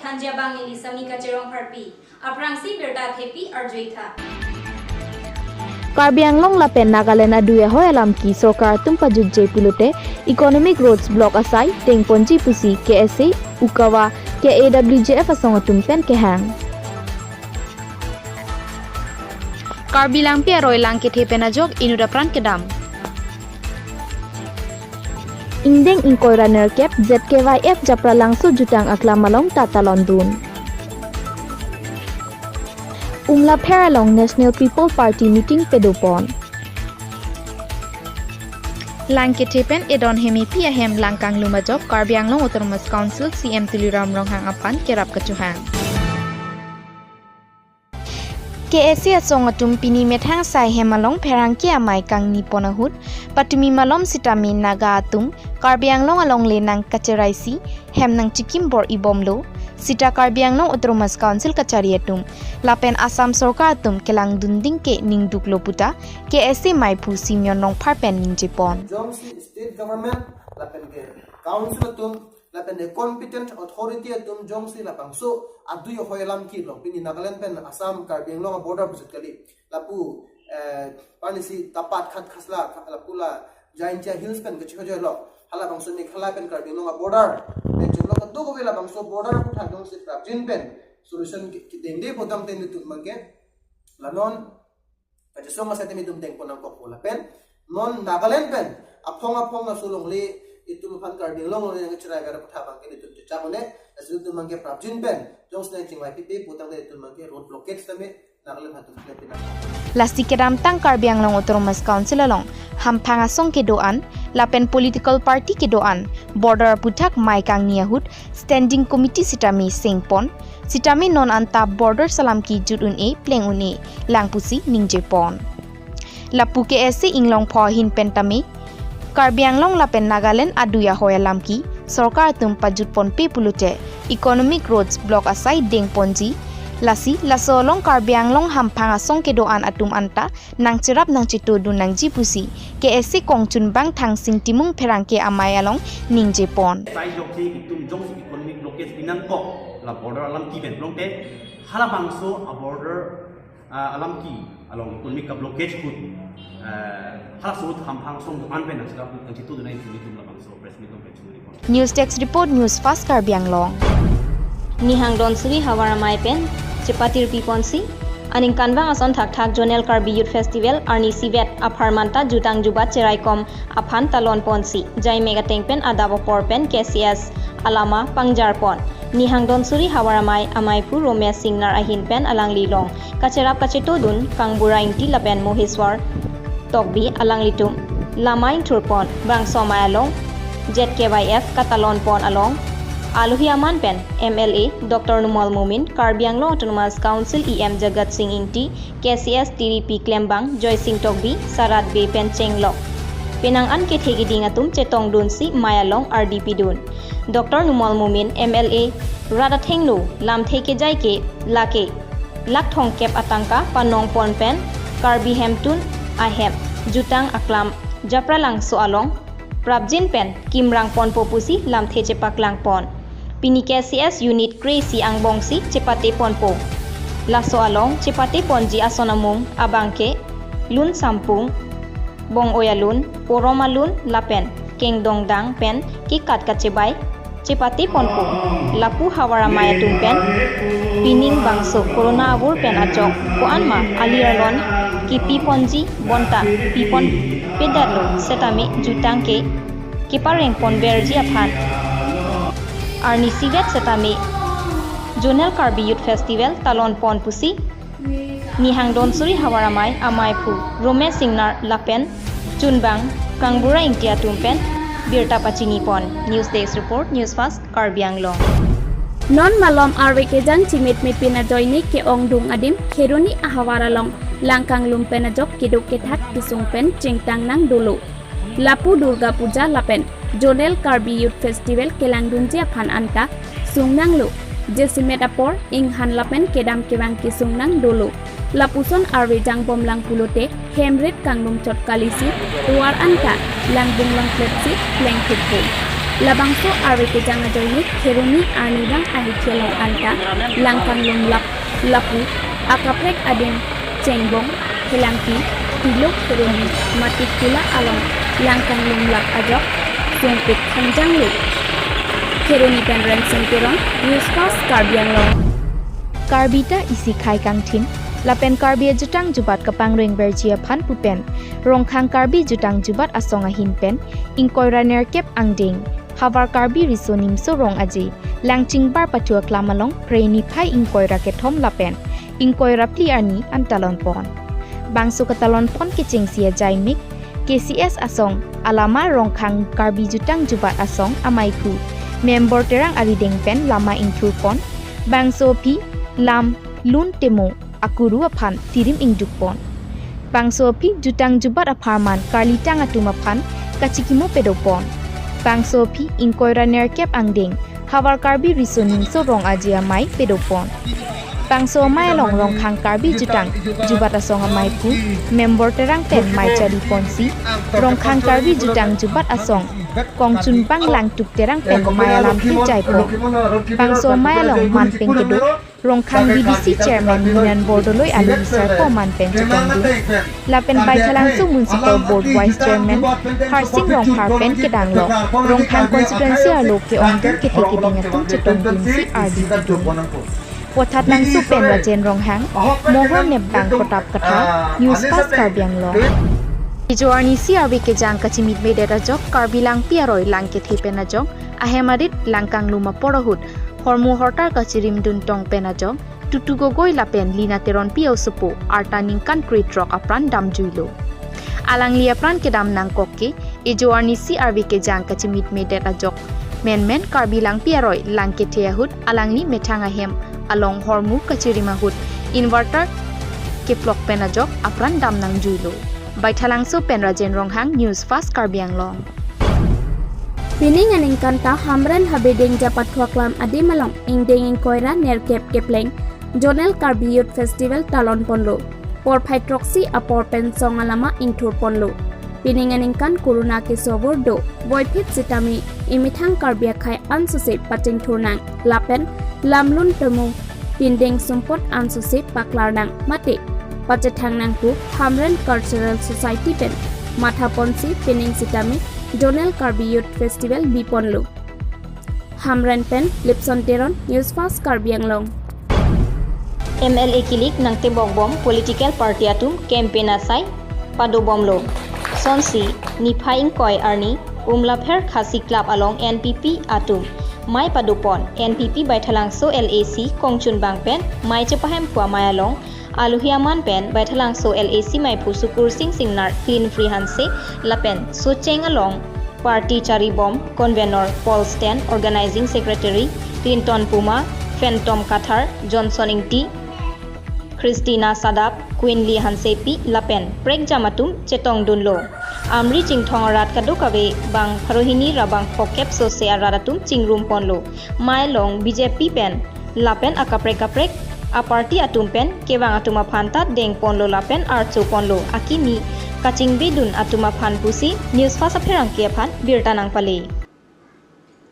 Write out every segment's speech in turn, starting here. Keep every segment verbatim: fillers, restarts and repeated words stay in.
Anja bang neli Samika Cherong Pharpi. Aphrangsi birta thepi arjuitha. Karbi Anglong lapen Nagaland adui ahoi alam ke sorkar atum pajutje pulote economic roads block asai dengponji pusi K S A, UKAVA, K A W G F asong atum pen kehang. Karbi Langpi aroi lang kethe pen ajok inut apran kedam. Ingdeng ingkoi ra nerkep Z K Y F Japralangso jutang aklam along ta talondun. Umlapher along National People Party meeting padopon. Lang kethe pen edon hemepi ahem lang kanglum ajok Karbi Anglong Autonomous Council C M Tuliram Ronghang aphan kerap kachohang. K S A asong atum pini methang asai hem along pherangke amei kangni pon ahut, patumi malom sitame Naga atum Karbi Anglong alongle nangkacheraisi hem nangchikim bor-ibomlo, sita Karbi Anglong Autonomous Council kachari atum lapen Assam sorkar atum kelangdunding ke ningduklo puta K S A meiphu Simeon Rongphar pen ningjepon. Jongsi state government lapen ke council atum lapen the competent authority atum jongsi labangso adui ahoi alam kelong, pini Nagaland pen Assam Karbi Anglong border bujut kali, lapu eh panisi Tapat Khatkhasla lapu la Jaintia Hills pen kachihojoi lo, halabangso Meghalaya pen Karbi Anglong border pen chunlo kadokave labangso border aphuthak jongsi prapjin pen solution ke- kedengde putangte nelitum abangke la non kachesong asai te nelitum dengpon nangkokpo lapen non Nagaland pen aphong aphong laso longle itum aphan Karbi Anglong longle nangcherai vera kotha abangke nelitum chechak un-e, lasi nelitum abangke prapjin pen jongsi nangchingvai pipe putangte nelitum abangke road blockade tame Nagaland aphan atum klepin nang. Lasi kedamtang Karbi Anglong Autonomous Council along hamphang asong kedo-an lapen political party kedo-an border aphuthak mei kangni ahut standing committee sitame sengpon, sitame non anta border alam ke jut un-e pleng un-e lang pusi ningjepon. Lapu K S A inglong pho ahin pen tame Karbi Anglong lapen Nagaland adui ahoi alam ke sorkar atum pajutponpe pulote economic roads block asai dengponji, lasi laso along Karbi Anglong hamphang asong kedo-an atum anta nangcherap nangchetodun nangji pusi K S A kongchunbang Thangsing Timung pherangke amei along ningjepon. Sai jok si itum jongsi economic blockade pinangkok la border alam ke pen pulote halabangso a border ah, alam ke along economic ka blockade ahut, eh, halaso ahut hamphang asong do-an pen nangcherap nangchetodun nangji pu nelitum labangso press meet along pen chunipon. News Desk Report, News Fast Karbi Anglong. Nihang Donsuri Havar Amei pen chepatirpiponsi, aningkanvang ason thakthak Zonal Karbi Youth Festival arni isivet apharman ta jutang jubat cheraikom aphan talonponsi, jaimek ateng pen adap apor pen K C S alama pangjarpon. Nihang Donsuri Havar Amei ameiphu Romesh Singnar ahin pen alangli along kacherap kachetodun Kangbura Ingti lapen Moheswar Tokbi alanglitum lamai ingthurpon. Bangso amei along Z K Y F katalonpon along alohi aman pen M L A Doctor Numal Momin, Karbi Anglong Autonomous Council E M Jagat Sing Ingti, K C S T D P klembang Joysing Tokbi, Sarat Bey pen chenglok. Penang an kethe keding atum chetongdunsi mei along ardi pidun. Doctor Numal Momin M L A rat athengno lamthe kejai ke lake lakh thomkep atangka panongpon pen Karbi hemtun ahem jutang aklam Japralangso along prapjin pen kimrangponpo pusi lamthe chepaklangpon. Pini K C S unit kre-isi angbongsi chepateponpo. Laso along chepateponji ason amung abangke Lun Sampung, Bong-oi alun, Porom alun lapen kengdongdang pen kekat kachebai chepateponpo. Lapu Havar Amei atum pen pining bangso corona avur pen ajok ko-an ma alir alon kepiponji bonta pipon pedetlo setame jutang ke keparengponverji aphan arni isivet setame Zonal Karbi Youth Festival talonpon pusi Nihang Donsuri Havar Amei ameiphu Romesh Singnar lapen chunbang Kangbura Ingti atum pen birta pachinipon. News Desk Report, News Fast, Karbi Anglong. Non malom arve kejang chimitmit pin ajoine ke-ongdung adim Kheroni ahavar along lang kanglum pen ajok keduk kethak kesung pen chingtang nangdolo. Lapu Durga Puja lapen Zonal Karbi Youth Festival kelangdunji aphan anta sung nanglo. Jasemet apor inghan lapen kedam kevang kesung nangdolo. Lapuson arve jangbomlang pulote hemrit kanglum chot kalisi tovar anta langbomlang klepsi plengthukpo. Labangso arve kejang ajoine Kheroni arnivang ahithi along anta Langkanglum lap lapu akaprek adim Chengbong, Phelangpi, Tilok Kheroni, Matik Tula along Langkanglum lap ajok sungpik thangjanglo. Kheroni pen Remsing Teron, News Fast Karbi Anglong. Karbi ta isi khei kangthim, lapen Karbi ajutang jubat kapangreng verji aphan pu pen Rongkhang Karbi Jutang Jubat Asong ahin pen ingkoi ra nerkep angdeng Havar Karbi Riso Nimso Rong Aje Langchingbar Pathu Aklam along Phre niphai ingkoi ra kethom lapen ingkoi ra phli arni an talon pon. Bangso katalon pon kechengsi ajai mik K C S asong alama Rongkhang Karbi Jutang Jubat Asong amaiphu Member Terang arideng pen lama ingthur pon. Bangso aphi lam lun temo akuru aphan tirim ingduk pon. Bangso aphi jutang jubat apharman karlitang atum aphan kachikimo pedo pon. Bangso aphi ingkoi ra nerkep angdeng Havar Karbi Riso Nimso Rong Aje amei pedo pon. Bangso amei along Rongkhang Karbi Jutang Jubat Asong amaiphu Member Terang pen mei chari ponsi Rongkhang Karbi Jutang Jubat Asong kongchunbang Langtuk Terang pen mei alam kejai pon. Bangso amei along man pen kedo Rongkhang V D C Chairman Minan Bordoloi alu isar ko man pen chetongdun. Lapen Baithalangso Municipal Board Vice Chairman Harsing Rongphar pen kedang lo Rongkhang constituency arlo ke-ongdung kethe keding atum chetongdunsi ardi pidun. Pothat Langso pen Rajen Ronghang, Mohor Nepbang Protap Kathar, News Fast Karbi Anglong. Ijo arnisi arve kejang kachimitmedet ajok Karbi Langpi aroi Langkethe pen ajok ahem arit Langkanglum apor ahut hormu hortar kachirimdun tong pen ajok Tutu Gogoi lapen Lina Teronpi aosopo arta ningkan krethrok apran damjuilo. Alangli apran kedam nangkok ke ijo arnisi arve kejang kachimitmedet ajok menmen Karbi Langpi aroi Langkethe ahut alangli methang ahem along hormu kachirim ahut inverter keplok pen ajok apran dam nangjuilo. Baithalangso pen Rajen Ronghang, News Fast Karbi Anglong. Pining aningkan ta Hamren Habedeng Japathuaklam adim along ingdeng ingkoi ra nerkep kepleng Zonal Karbi Youth Festival talon ponlo. Porphai throksi apor pen song alama ingthur ponlo. Pining aningkan corona kesovor do voiphit sitame imethang Karbi akhei ansose pachingthur nang lapen lamlun temu pindeng sumpot ansose paklar nang mate pachethang nang pu Hamren Cultural Society pen matha ponsi pining sitame Zonal Karbi Youth Festival bi ponlo. Hamren pen Lipson Teron, News Fast Karbi Anglong. M L A kilik nangtebok bom political party atum campaign asai padobomlo. Sonsi niphai ingkoi arni Umlapher Khasi Club along N P P atum mei padopon. N P P Baithalangso L A C kongchunbang pen mei chepahem phu amei along aluhi aman pen Baithalangso L A C meiphu Sukursing Singnar, Clean Free Hanse lapen Socheng along party charibom convenor Paul Stan, organizing secretary Clinton Puma, Phantom Kathar, Johnson Ingti, Christina Sadap, Quinly Hansepi lapen prekjam atum chetongdunlo. Amri Chinthong arat kadokave bang pharo hini ra bang phokep sose arat atum chingrum ponlo. Mei along B J P pen lapen akaprek kaprek aparty atum pen kevang atum aphan ta dengponlo lapen archo ponlo. Akimi kachingbedun atum aphan pusi News Fast apherangke aphan birta nangpale.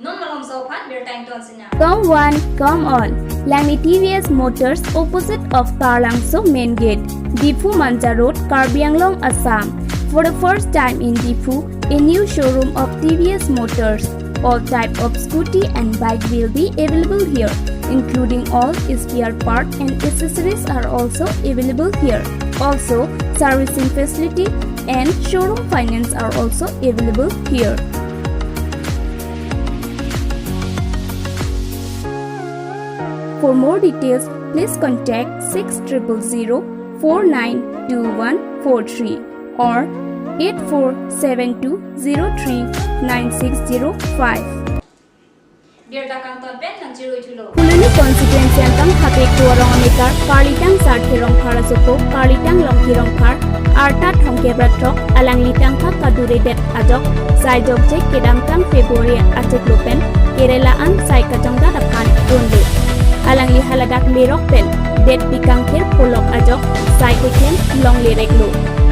Non malomso aphan birta ingtonsinang. Come one, come all. Langli T V S Motors, opposite of Taralangso main gate, Diphu Manja Road, Karbi Anglong, Assam. For the first time in Diphu, a new showroom of T V S Motors. All type of scooty and bike will be available here, including all spare part and accessories are also available here. Also, servicing facility and showroom finance are also available here. For more details, please contact six triple zero four nine two one four three or eight four seven two zero three nine six zero five. Birta kangton pen nangchirui thulo. Phuloni constituency angkang Hapik Duarong amekar, Karlitang Sarthe Rongphar asopo, Karlitang Longki Rongphar, arta thomkep ra throk, alangli tangka kaduredet ajok, sai jokje kedamtang February achiklo pen, Kerala an sai kachongdat aphan dunlo. Alangli haladak lerok pen, detpi kangthir polok ajok, sai keklem longlereklo.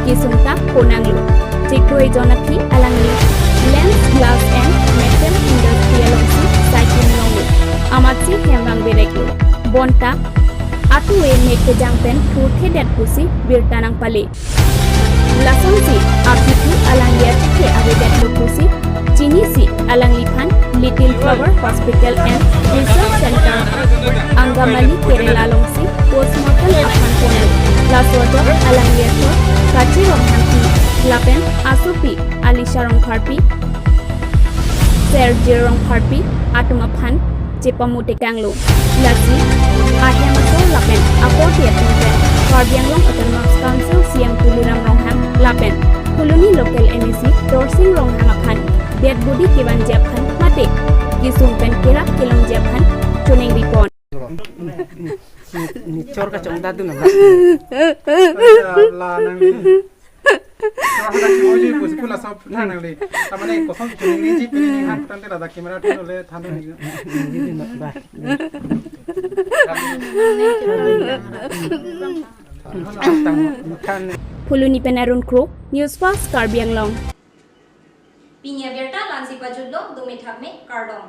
Kesung ta konanglo. Chiklo ejon aphi alangli lens, glass and Film Industry alongsi saikim longlo. Amatsi hem vangvereklo. Bonta atovar mek kejang pen thurthedet pusi birta nangpale. Lasonsi aphi thu alangli achikhe avedetlo pusi chinisi alangliphan Little Flower Hospital and Research Center Angamali Kerala alongsi postmortem aphan ponlo. Laso ajok alangli atur Kachi Ronghangpi lapen asopi Alisha Rongpharpi, Sergio Rongpharpi atum aphan chepamutekanglo. Lasi ahem asor lapen akorte atum pen Karbi Anglong Autonomous Council C E M Tuliram Ronghang lapen Phuloni local M A C Dorsing Ronghang aphan det budi kevanji aphan mate kesung pen kerap kelongji aphan choningri pon. Nichor kachongdat dun nama. Ala nang. Kewang hadak kimoji pusi pula sop nang nangli. Tamane kosom chuningri ji pini han tangte ladak camera thanlo le thanlo ni. Bah. Thanlo tang kan. Phuloni pen Arun Kro, News Fast Karbi Anglong. Pini abirta la-ansi pajutlo, dome thakme, kardom.